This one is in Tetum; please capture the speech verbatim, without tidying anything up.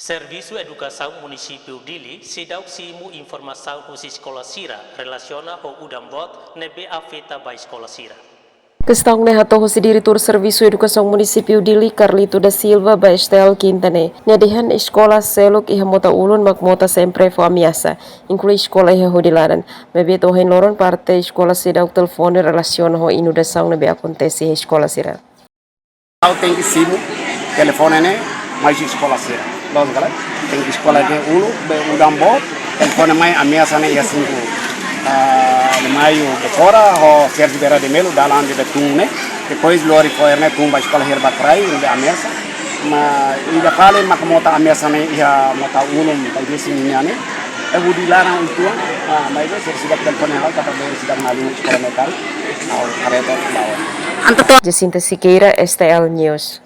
Servisu Edukasaun Munisípiu Dili seidauk simu informasaun husi eskola sira relasiona ho udan boot ne'ebé afeta ba eskola sira. Kestaun ne'e hato'o husi Diretór Servisu Edukasaun Munisípiu Dili, Carlito da Silva, ba S T L Kinta ne'e. Nia dehan eskola seluk iha Mota-Ulun mak Mota sempre fó ameasa, inklui eskola iha hodi laran. Maibé to'o ohin loron parte eskola seidauk telefone relasiona ho inundasaun ne'ebé akontese iha eskola sira. Ha'u tenke simu telefone ne'e mai husi eskola sira. Loos ka lae? Tenke eskola ne'e uluk, be udan boot, telefone mai ameasa ne'e iha sinku, ah, de Maiu Becora ho Sérgio Vieira de Melo, dalan de Betún ne'e. Depois lori fo'er ne'e tun ba eskola Herba Crai, ne'ebé ameasa. Mas ida fali mak Mota ameasa ne'e iha Mota-Ulun, ba iha sini ne'e. Ha'u hodi laran uitoan, ah, maibé sira seidauk telefone ha'u, katak seidauk malu eskola ne'e karik, ha'u haree to'ok ba oin. Jacinta Sequeira, S T L News.